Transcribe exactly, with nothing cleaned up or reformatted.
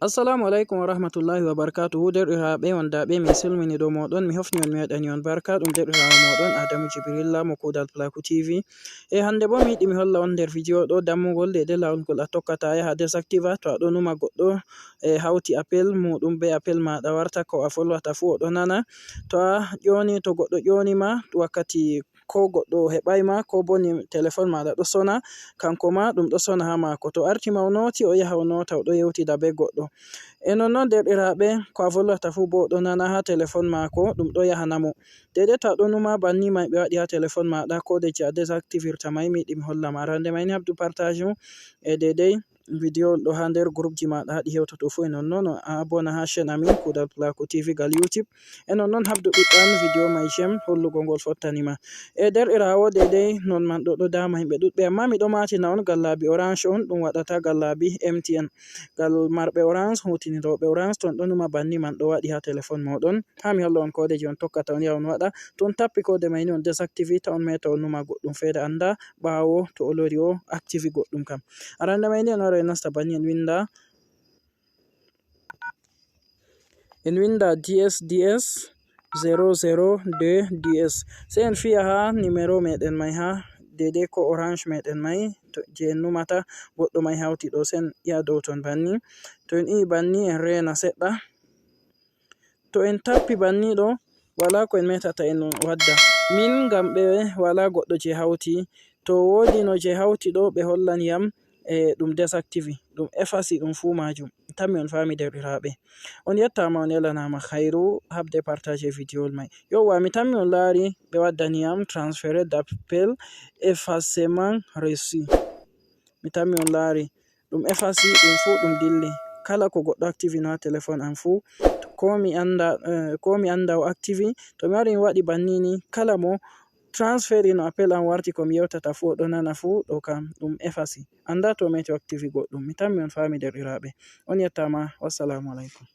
Assalamu alaikum wa rahmatullahi wa barakatuhu. Derɗiraaɓe wondaaɓe, min silmini ɗo mooɗon, mi hofni on, mi waɗani on barka. Ɗum derɗiraawo mooɗon Adamu Jibrilla mo Kuudal Plaku T V. E hannde bo mi yiɗi mi holla on nder video ɗo dammugol deydey laawol ngol a tokkata a yaha désactive. To a ɗo numa goɗɗo e hawti appel muuɗum bee appel maaɗa warta ko a volwata fuu o ɗo nana. To a ƴooni, to goɗɗo ƴooni ma wakkati ko goɗɗo heɓaay ma, ko bo ni telefon maaɗa ɗo sona, kanko ma ɗum ɗo sona haa maako. To arti ma o nooti, o yaha o noota, o ɗo yewtida bee goɗɗo. E nonnon, derɗiraaɓe, ko a volwata fuu bo o ɗo nana haa telefon maako, ɗum ɗo yahana mo. Deydey to a ɗo numa banni may ɓe waɗi haa telefon maaɗa, ko de jey a désactivirta may, mi yiɗi mi holla ma. Arande may ni, habdu partage mum e deydey video on ɗo haa nder groupji maaɗa haa ɗi hewtoto fuu. E nonnon, a abonné haa chaîne amin Kuudal Plaku T V gal YouTube. E nonnon, habdu ɓiɗɗo an video may j'aime, hollugo ngol fottani ma. E derɗiraawo, deydey non man ɗo, ɗo daama yimɓe ɗuɗɓe, ammaa mi ɗo maatina on gal laabi Orange on, ɗum waɗata gal laabi M T N. Gal marɓe Orange, huutinirooɓe Orange, to on ɗo numa banni man ɗo waɗi haa telefon mooɗon. Haa mi holla on koode jey on tokkata on yaha on waɗa. To on tappi koode may ni, on désactive ta, on meeta on numa goɗɗum feere, annda ɓaawo to o lori o active goɗɗum kam. Arande may ni, en wara en nasta banni, en winnda, en winnda D S D S zero zero deux D S. Sey en fiya haa numéro meɗen may, haa deydey ko Orange meɗen may, to, jey en numata, goɗɗo may hawti ɗo, sey en i'a dow ton banni. To en i'i banni, en reena seɗɗa. To en tappi banni ɗo, walaa ko en meetata en wadda. Min, ngam ɓe walaa goɗɗo jey hawti. To woodi no jey hawti ɗo, ɓe hollan yam, e ɗum désactive, ɗum efface ɗum fuu maajum. Mi tammi on faami, derɗiraaɓe. On yettaama, on yalanaama hayru, habde partage video may. Yowwa, mi tammi on laari ɓe waddani yam transfert d'appel effacement reçu. Mi tammi on laari ɗum efface ɗum fuu ɗum dilli. Kala ko goɗɗo active no haa telefon am fuu, ko mi annda, eh, ko mi annda o active, to mi wari mi waɗi banni ni, kala mo transfert no appel am warti, ko mi yewtata fuu, o ɗo nana fuu, ɗo kam ɗum efface. Annda to o meeti o active goɗɗum. Mi tammi on faami, derɗiraaɓe. On yettaama. Wassalamu alaikum.